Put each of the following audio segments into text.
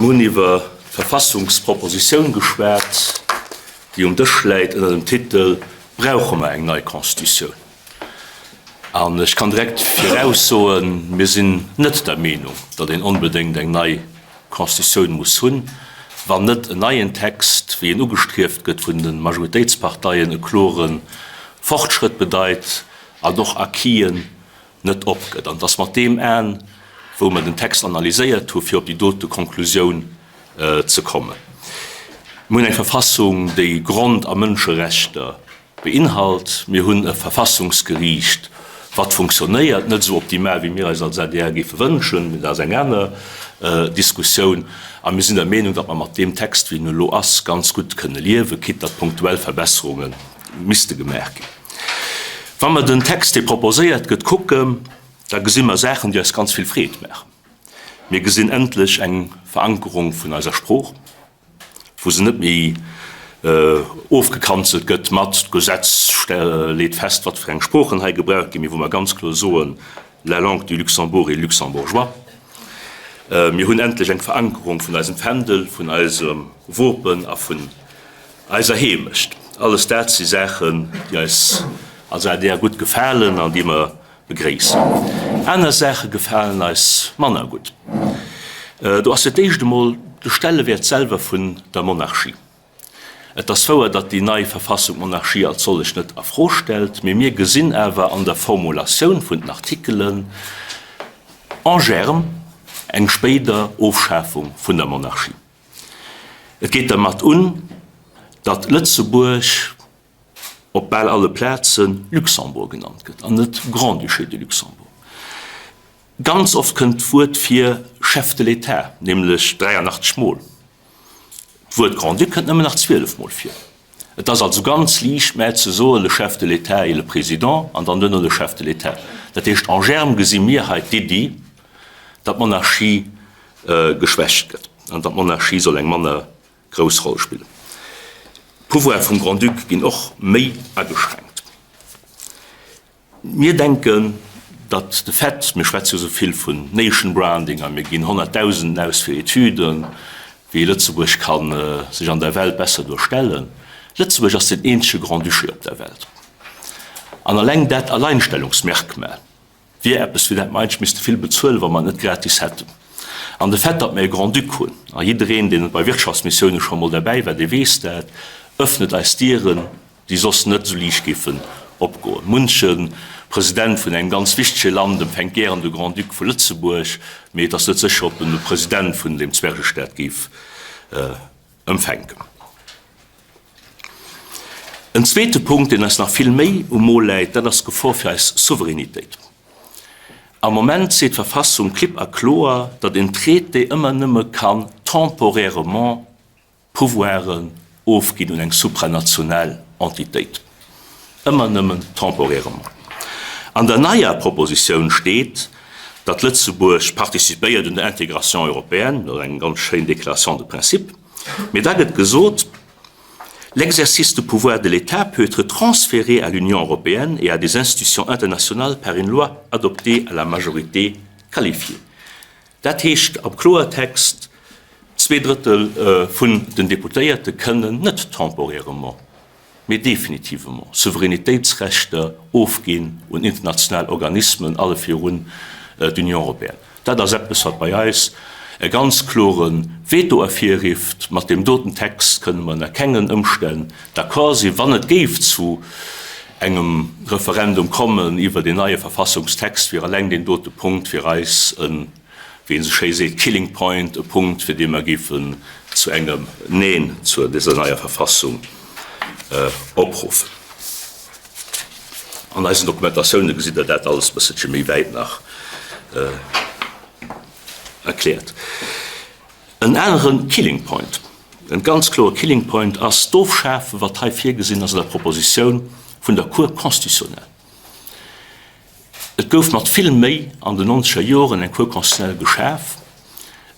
Mir hunn iwwer d'Verfassungspropositioun geschwat, déi um Dësch läit ënner dem Titel Brauche mer eng nei Constitutioun? An ech kann direkt viraussoen, Mir sinn net der Meenung, datt een onbedéngt eng nei Constitutioun muss hunn, wann net en neien Text, wéi en ugestrieft gëtt vun de Majoritéitsparteien, e klore Fortschrëtt bedeit an och Acquisen net opgëtt. An et ass mat deem Aen, wou mer den Text analyséiert hu fir op déi dote Konklusioun ze kommen. Mir hunn eng Verfassung, déi Grond a Mënscherechter beinhalt. Mir hunn e Verfassungsgeriicht, wat funktionéiert, net esou optimal, wéi mir eis als adr géife wënschen, mee dat ass eng aner Diskussioun. A mir sinn der Meenung, datt mer mat deem Text, wéi en elo ass, ganz gutt kënne liewen, quitte datt punktuell Verbesserunge misste gemaach ginn. Wa mer den Text, dee proposéiert gëtt, kucken, da gesi mer Saachen, déi eis ganz vill Freed maachen. Mir gesinn endlech eng Verankerung vun eiser Sprooch, wou se net méi ofgekanzelt gëtt mat, d'Gesetz leet fest, wat fir eng Sproochen hei gebraucht ginn, mee wou mer ganz kloer soen, la langue du Luxembourg est luxembourgeois. Mir hunn endlech eng Verankerung vun eisem Fändel, vun eisem Wopen a vun Eiser Heemecht. Alles dat si Saachen, déi eis als adr gutt gefalen an déi mer begréissen. Aner Saache gefalen eis manner gutt. Do ass fir d'éischt emol de Stellewäert selwer vun der Monarchie. Et ass wouer, datt déi nei Verfassung d'Monarchie als sollech net a Fro stellt, mee mir gesinn awer an der Formulatioun vun den Artikelen en germe eng spéider Ofschafung vun der Monarchie. Et geet dermat un, datt Lëtzebuerg op bal alle Plaze Luxembourg genannt gëtt an net Grand-Duché de Luxembourg. Ganz oft kënnt d'Wuert fir Chef de l'État, nämlech 83 Mol. D'Wuert Grand-Duc kënnt nëmmen nach 12 Mol vir. Et ass also ganz liicht, mä ze soen, le Chef de l'État et le Président an dann duerno le Chef de l'État. Dat heescht, en germe gesi mir hei d'Iddi, datt d'Monarchie geschwächt gëtt an datt d'Monarchie soll eng manner grouss Roll spillen. D'Pouvoire vum Grand-Duc ginn och méi ageschränkt. Mir denken, datt de Fait, mir schwätze jo esou vill vun Nation Branding a mir ginn Honnertdausenden aus fir Etüden, wéi Lëtzebuerg ka sech an der Welt besser duerstellen. Lëtzebuerg ass den eenzege Grand-Duché op der Welt. An alleng dat Alleinstellungsmerkmal wier eppes, fir dat mer eigentlech misste vill bezuelen, wa mer et net gratis hätten. An de Fait, datt mer e Grand-Duc hunn, a jiddereen, deen bei Wirtschaftsmissioune scho mol derbäi war, dee weess dat, ëffnet eis Dieren déi soss net esou liicht géifen opgoen. Munche President vun engem ganz wichtege Land empfänkt gären de Grand-Duc vu Lëtzebuerg, mee et ass net sécher, ob en de President vun deem Zwergestaat géif empfänken. En zweete Punkt, deen eis nach vill méi um Mo läit, dat ass d'Gefor fir eis Souveränitéit. Am Moment seet d'Verfassung klipp a kloer, datt een Traité ëmmer nëmme kann temporairement Pouvoiren ofginn un eng supranational Entitéit, ëmmer nëmmen temporairement. An der neier Propositioun steet, datt Lëtzebuerg participéiert un der Intégration européenne, dat ass eng ganz schéin Déclaration de principe, mee da gëtt gesot, L'exercice de pouvoirs de l'État peut être transféré à l'Union européenne et à des institutions internationales par une loi adoptée à la majorité qualifiée. Dat heescht am Kloertext, 2/3 vun den Deputéierte kënnen net temporairement, mee definitivement Souveränitéitsrechter ofginn un international Organismen, alle virun d'Union européenne. Dat ass eppes, wat bei eis e ganz klore Veto ervirrifft. Mat deem doten Text kënne mer ënner kengen Ëmstänn d'accord sinn. Wann et géif zu engem Referendum kommen iwwert een neie Verfassungstext, wier eleng deen dote Punkt fir eis en, wéi een esou schéi seet, killing point, e Punkt, fir dee mer géifen zu engem Neen zu dëser neier Verfassung opruffen. An eisen Dokumentatioune gesitt Der dat alles e bësselche méi wäit nach erkläert. En anere killing point, en ganz kloere killing point ass d'Ofschafen, wat hei virgesinn ass an der Propositioun, vun der Cour constitutionnelle. Et gouf mat vill Méi an den nonzeger Joren eng Cour constitutionnelle geschaf,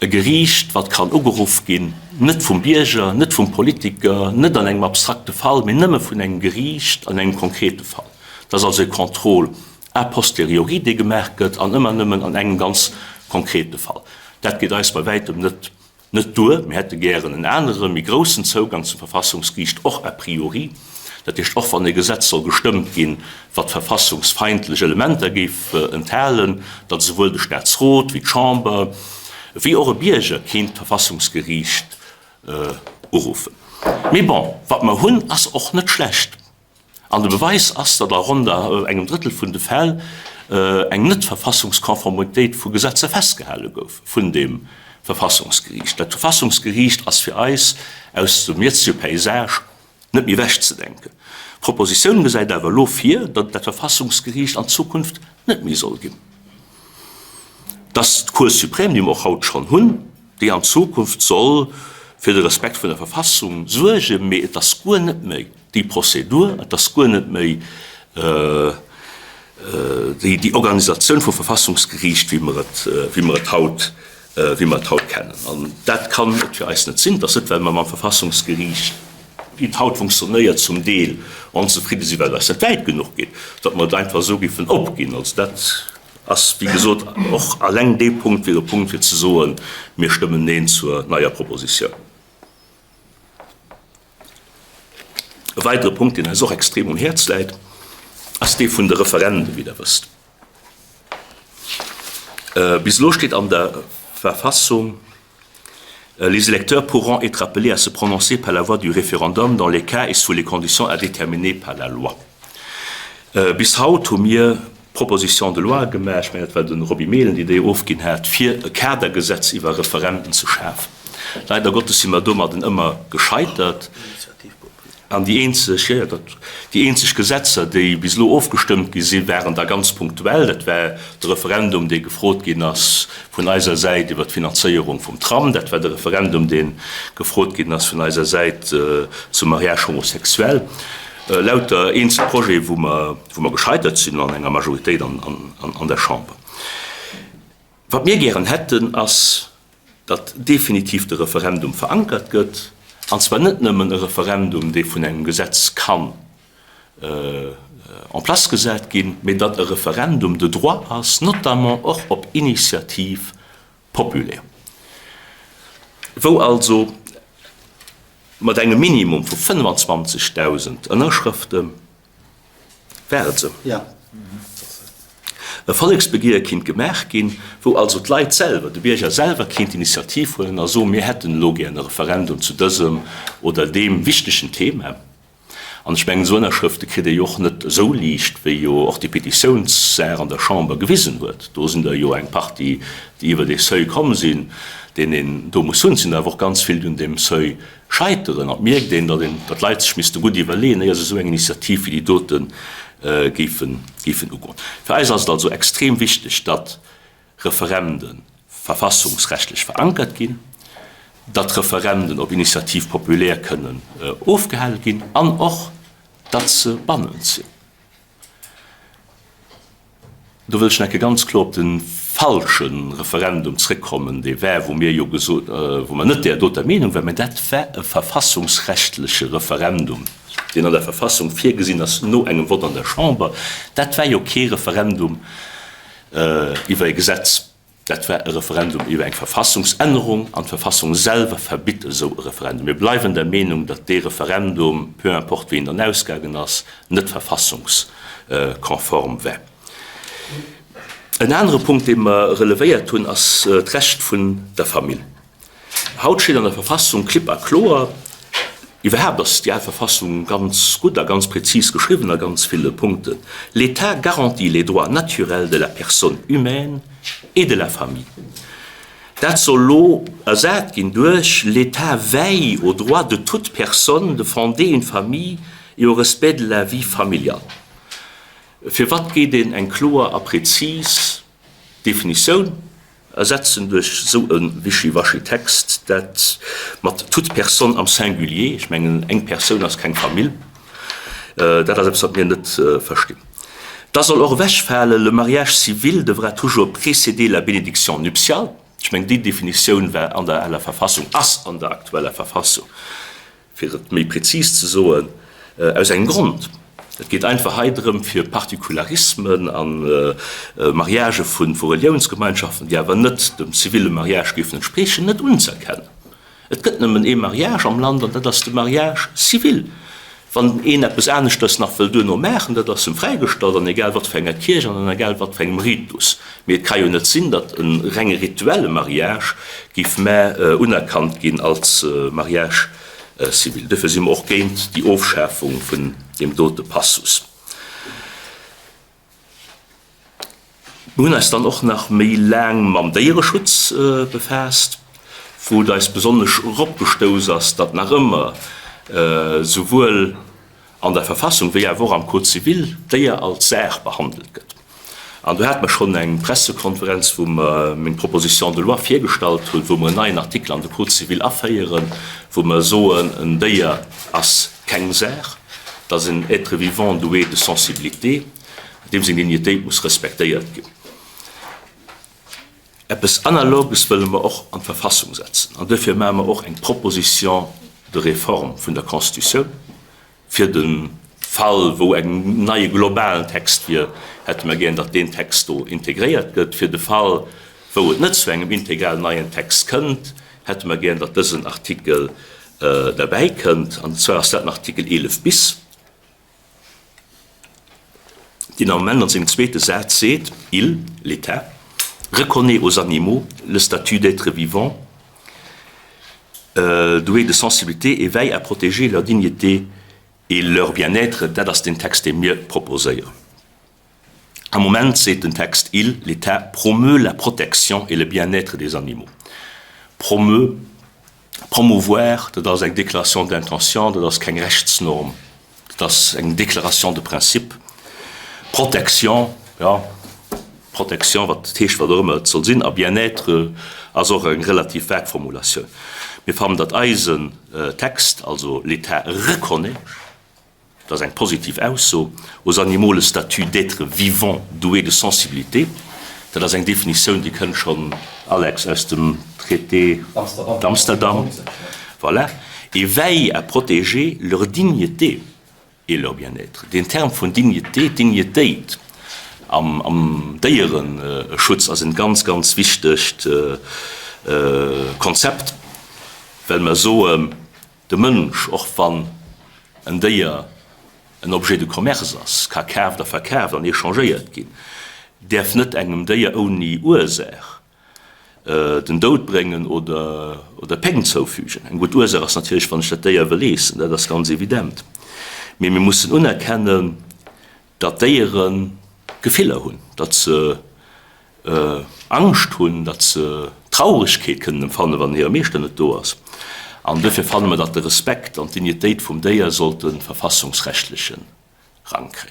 e Geriicht, wat kann ugeruff ginn, net vum Bierger, net vum Politiker, net an engem abstrakte Fall, mee nëmme vun engem Geriicht an engem konkrete Fall. Dat ass also e Contrôle a posteriori, dee gemaach gëtt, an ëmmer nëmmen an engem ganz konkrete Fall. Dat geet eis bei wäitem net. Net duer, mir hätte gären en anere, méi groussen Zougang zum Verfassungsgeriicht, och a priori. Dat heescht, och wann e Gesetz soll gestëmmt ginn, wat verfassungsfeindlech Elementer géif enthalen, datt esouwuel de Staatsrot wéi d'Chamber, wéi och e Bierger kéint d'Verfassungsgeriicht uruffen. Mee bon, wat mer hunn, ass och net schlecht. An de Beweis ass, datt a ronn engem Drëttel vun de Fäll eng Net-Verfassungskonformitéit vu Gesetzer festgehale gouf vun dem Verfassungsgeriicht. Dat Verfassungsgeriicht ass fir eis aus dem jetzege Paysage net méi ewechzedenken. D'Propositioun gesäit awer elo vir, datt et dat Verfassungsgeriicht an Zukunft net méi soll ginn. Dass d'Cour suprême, déi mer och haut schonn hunn, déi an Zukunft soll fir de Respekt vun der Verfassung suergen, mee et ass guer net méi déi Prozedur, et ass guer net méi déi Organisatioun vum Verfassungsgeriicht, wéi mer et, wéi mer et haut, wéi mer et haut kennen. An dat kann et fir eis net sinn. Et ass net, well mer mam Verfassungsgeriicht, wéi et haut funktionéiert, zum Deel onzefridde sinn, well et eis net wäit genuch geet, datt mer et einfach esou géifen opginn. Also dat ass, wéi gesot, och alleng dee Punkt wier e Punkt, fir ze soen, mir stëmmen Neen zur neier Propositioun. E weidere Punkt, deen eis och extrem um Häerz läit, ass dee vun de Referenden, wéi Der wësst. Bis elo steet an der Verfassung, Les électeurs pourront être appelés à se prononcer par la voie du référendum dans les cas et sous les conditions à déterminer par la loi. Bis haut hu mir Proposition de loi gemaach, ech mengen, dat war de Roby Mehlen, déi déi ofginn hat, fir e Kadergesetz iwwer Referenden ze schafen. Leider Gottes si mer domadden ëmmer gescheitert. An déi eenzeg, jo, jo, dat, déi eenzeg Gesetzer, déi bis elo ofgestëmmt gi sinn, waren da ganz punktuell. Dat war de Referendum, dee gefrot ginn ass vun eiser Säit iwwert d'Finanzéierung vum Tram. Dat war de Referendum, dee gefrot ginn ass vun eiser Säit zum Mariage homosexuel. Lauter eenzel Projete, wou mer, wou mer gescheitert sinn an enger Majoritéit an, an, an der Chamber. Wat mir gären hätten, ass, datt definitiv de Referendum verankert gëtt, an zwar net nëmmen e Referendum, dee vun engem Gesetz kann en place gesat ginn, mee datt e Referendum de droit ass, notamment och op Initiative populaire, wou also mat engem Minimum vu 25.000 Ënnerschrëften, War et esou? Jo. E Volleksbegiere kinnt gemaach ginn, wou also d'Leit selwer, de Bierger selwer kinnt d'Initiativ huelen a soen, mir hätten elo gären e Referendum zu dësem oder deem wichtegen Thema. An ech mengen, esou Ënnerschrëfte kritt ee jo och net esou liicht, wéi jo och déi Petitiounssaach an der Chamber gewisen huet. Do sinn der jo eng Partie, déi iwwer dee Seuil komm sinn, deen een do muss hunn. Et sinn der awer och ganz vill, déi un deem Seuil Scheiteren. An et mierkt een, datt een, datt d'Leit sech misste gutt iwwerleeën, éier se esou eng Initiativ wéi déi dote géifen, géifen ugoen. Fir eis ass et also extrem wichteg, datt Referende verfassungsrechtlech verankert ginn, datt Referenden op Initiative populaire kënnen ofgehale ginn an och, datt se bannend sinn. Do wëll ech nach eng Kéier ganz kloer op de falsche Referendum zrëckkommen, dee war, wou mir jo gesot, wou mer net där doter Meenung waren, mä dat war e verfassungsrechtleche Referendum, deen an der Verfassung virgesinn ass no engem Vott an der Chamber. Dat war jo kee Referendum iwwer e Gesetz. Dat war e Referendum iwwer eng Verfassungsännerung, an d'Verfassung selwer verbitt esou e Referendum. Mir bleiwen der Meenung, datt dee Referendum, peu importe wéi en dann ausgaangen ass, net verfassungskonform war. En anere Punkt, dee mer relevéiert hunn, ass d'Recht vun der Famill. Haut steet an der Verfassung klipp a kloer, iwwerhaapt ass déi al Verfassung ganz gutt a ganz prezis geschriwwen a ganz ville Punkten, L'État garantit les droits naturels de la personne humaine et de la famille. Dat soll elo ersat ginn duerch, L'État veille au droit de toute personne de fonder une famille et au respect de la vie familiale. Firwat geet een eng kloer a prezis Definitioun Ersetzen duerch esou e wischiwaschi Text, dat mat toute personne am Singulier, ech mengen eng Persoun ass keng Famill, dat ass eppes wat mir net verstinn. Da soll och ewechfalen, le mariage civil devra toujours précéder la bénédiction nuptiale. Ech mengen déi Definitioun war an der aler Verfassung, ass an der aktueller Verfassung. Fir et méi prezis ze soen, aus engem Grond, Et geet einfach hei drëm, fir Partikularismen a Mariagë vu Reliounsgemeinschaften, déi awer net dem ziville Mariage géifen entspriechen, net unzëerkennen. Et gëtt nëmmen ee Mariage am Land an dat ass de Mariage civil. Wann een eppes aneschters nach wëll duerno maachen, dat ass em fräigestallt, an egal wat fir enger Kierch an an egal wat fir engem Ritus. Mee et ka jo net sinn, datt e renge rituelle Mariage géif mä unerkannt ginn als Mariage civil. Duerfir si mer och géint déi Ofschafung vun deem dote Passus. Mir hunn eis dann och nach méi laang mam Déiereschutz befaasst, wou et eis besonnesch eropgestouss ass, datt nach ëmmer souwuel an der Verfassung wéi awer och am Code civil d'Déier als Saach behandelt gëtt. An do hate mer schonn eng Pressekonferenz, wou mer meng Proposition de loi virgestallt hunn, wou mer en neien Artikel an de Code civil aféieren, wou mer soen, en Déier ass keng Saach, et ass en être vivant doué de sensibilité. Deem seng Dignitéit muss respektéiert ginn. Eppes Analoges wëlle mer och an d'Verfassung setzen an duerfir maache mer och eng Proposition de réforme vun der Constitutioun. Fir de Fall, wou en neie globalen Text wier, hätte mer gären, datt deen Text do integréiert gëtt. Fir de Fall, wou et net zu engem integral neien Text kënnt, hätte mer gären, datt dësen Artikel derbäi kënnt, an zwar ass dat den Artikel 11 bis. Deen am Moment an sengem zweete Saz seet, Il, l'État, reconnaît aux animaux le statut d'êtres vivants doués de sensibilité et veille à protéger leur dignité et leur bien-être. Dat ass deen Text, dee mir proposéieren. Am Moment seet den Text, Il, l'État, promeut la protection et le bien-être des animaux. Promeut, promouvoir, dat ass eng Déclaration d'intention, dat ass keng Rechtsnorm, dat ass eng Déclaration de principe. Protection, jo, Protection, wat heescht, wat och ëmmer et soll sinn, a bien-être ass och eng relativ vag Formulatioun. Mir fannen, datt eisen Text, also l'État reconnaît, Dat ass eng positiv Ausso. Aux animaux le statut d'êtres vivants doués de sensibilité. Dat ass eng Definitioun, déi kënnt schonn, Alex, aus dem Traité d'Amsterdam. Voilà. Et veille à protéger leur dignité et leur bien-être. Deen Term vun Dignité, Dignitéit am Déiereschutz ass en ganz, ganz wichtegt Konzept, well mer soen, De Mënsch, och wann en Déier en Objet de commerce ass, ka kaaft a verkaaft an échangéiert ginn, däerf net engem Déier ouni Ursaach den Doud bréngen oder Péng zoufügen. Eng gutt Ursaach ass natierlech, wann ech dat Déier wëll eessen, dat ass ganz evident. Mee mir mussen unerkennen, datt Déiere Gefiller hunn, datt se Angscht hunn, datt se Trauregkeet kënnen empfannen, wann hire Meeschter net do ass. An duerfir fanne mer, datt de Respekt an d'Dignitéit vum Déier sollte verfassungsrechtleche Rang kréien.